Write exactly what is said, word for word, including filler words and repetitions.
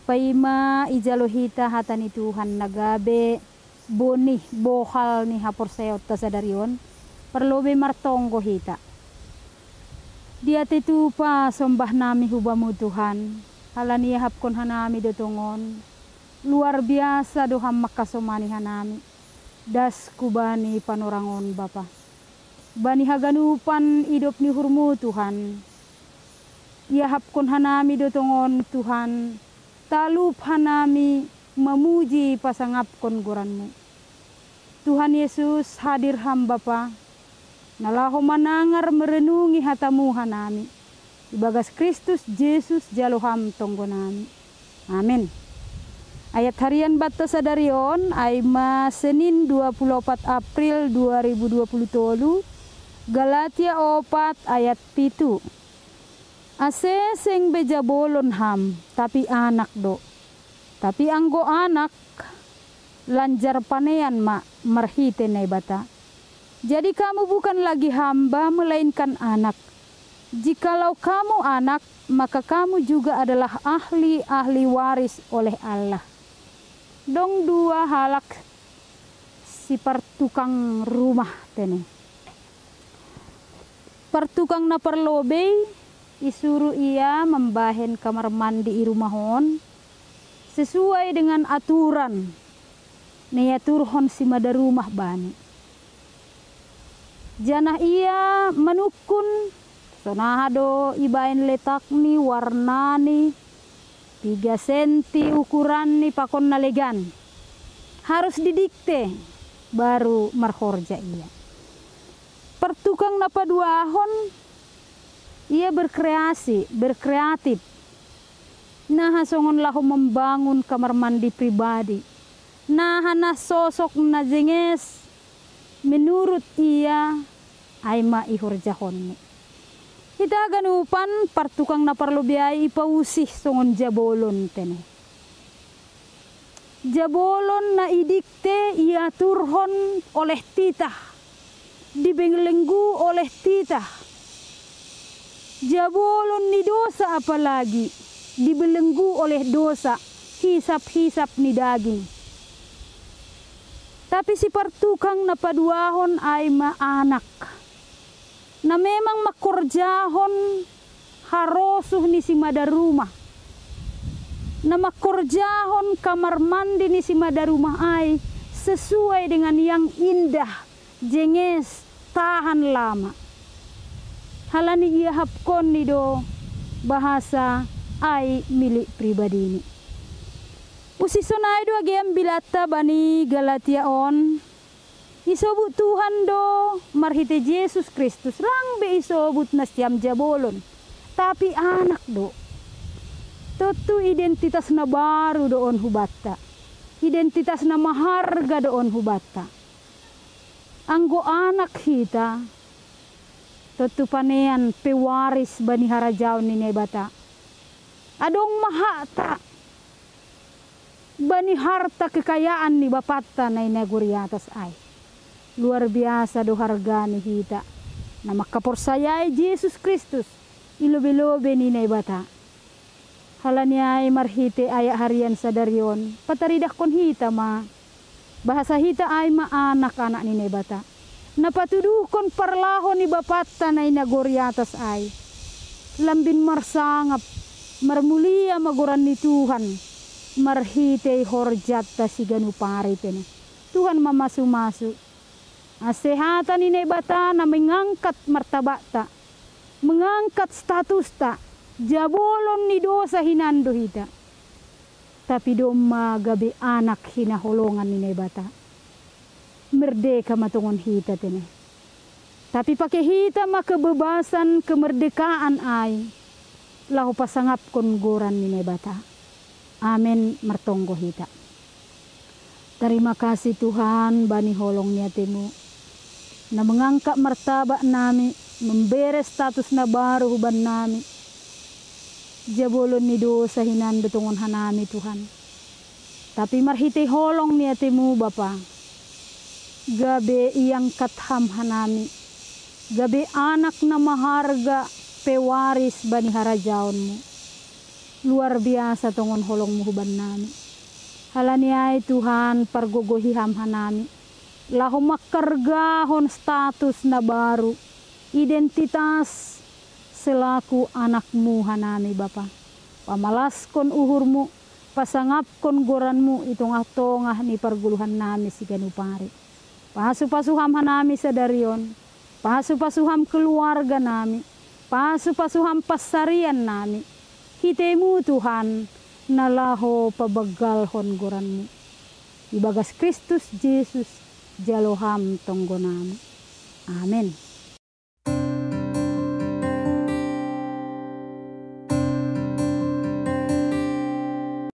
Paima ijalo hita hata ni Tuhan na gabe bonih bohal ni haporsayaonta sadari on, parlobei martonggo hita. Diatei tupa sombah nami hu Bamu Tuhan, halani iahapkon hanami do tongon, luar biasa do Ham mangkasomani hanami, das hubani panorang on Bapa. Bani haganupan idop ni uhurMu Tuhan, iahapkon hanami do tongon Tuhan, talup hanami mamuji pasangapkon goranMu. Tuhan Yesus, hadir Ham Bapa, na laho manangar merenungi hataMu hanami. Ibagas Kristus Jesus jalo Ham tonggo nami. Amin. Ayat harian banta sadari on, ai ma Senin dua puluh opat April dua ribu dua puluh tolu, Galatia opat ayat pitu. Ase seng be jabolon ham, tapi anak do. Tapi anggo anak, lanjar panean ma marhite Naibata. Jadi kamu bukan lagi hamba, melainkan anak. Jikalau kamu anak, maka kamu juga adalah ahli-ahli waris oleh Allah. Dong dua halak sipartukang rumah tene. Partukang na parlobei, isuru ia mambahen kamar mandi i rumah on, sesuai dengan aturan na iaturhon simada rumah bani. Janah ia manungkun, sonaha do ibaen letakni, warnani, piga senti ukuranni pakon na legan. Harus didikte, baru marhorja ia. Partukang na paduahon, ia berkreasi, berkreatif. Naha songon laho mambangun kamar mandi pribadi. Naha na sosok na jenges menurut ia, ai ma ihorjahonni. Hita haganupan, partukang na parlobei ai ipausih songon jabolon tene. Jabolon na idikte, iaturhon oleh titah, dibelenggu oleh titah. Jabolon ni dosa apalagi dibelenggu oleh dosa, hisap-hisap ni daging. Tapi sipartukang na paduahon ai ma anak, na memang mangkorjahon harosuh ni simada rumah, na mangkorjahon kamar mandi ni simada rumah ai sesuai dengan yang indah, jenges, tahan lama. Halani iahapkonni do bahasa ai milik pribadini. Usih sonai do age ambilatta bani Galatia on, isobut Tuhan do marhite Jesus Kristus, lang be isobut nasiam jabolon, tapi anak do. Tontu identitas na baru do on hubanta, identitas na maharga do on hubanta. Anggo anak hita, tontu panean pewaris bani harajaon ni Naibata. Adong ma hakta bani harta kekayaan ni Bapanta na i nagori atas ai. Luar biasa do hargani hita na mangkaporsayai Jesus Kristus i lobei-lobei ni Naibata. Halani ai marhite ayat harian sadari on, pataridahkon hita ma bahasa hita ai ma anak-anak ni Naibata, na patuduhkon parlaho ni Bapanta na i nagori atas ai. Lambin marsangap, marmulia ma goran ni Tuhan marhitei horjanta siganup ari tene. Tuhan mamasu-masu. Ase hata ni Naibata na mengangkat martabakta, mengangkat statusta, jabolon ni dosa hinan do hita. Tapi domma gabe anak hinaholongan ni Naibata. Merdeka ma tongon hita tene. Tapi pake hita ma kebebasan, kemerdekaan ai laho pasangapkon goran ni Naibata. Amen, martonggo hita. Tarima kasih Tuhan bani holong ni ateMu, na mengangkat martabak nami, membere status na baru huban nami. Jabolon ni dosa hinan do tongon hanami Tuhan. Tapi marhitei holong ni ateMu Bapa, gabe iangkat Ham hanami, gabe anak na maharga, pewaris bani harajaonMu. Luar biasa tongon holongmu hubannami. Halani ai Tuhan, pargogohi Ham hanami, laho mangkargahon status na baru, identitas selaku anakmu hanami Bapa. Pamalaskon uhurmu, pasangapkon goranmu i tongah-tongah ni pargoluhannami siganup ari. Pasu-pasu Ham hanami sadari on, pasu-pasu Ham keluarga nami, pasu-pasu Ham pansarian nami. Hitemu Tuhan, na laho pabanggalhon goranmu. Ibagas Kristus Jesus, jalo Ham tonggonami. Amen.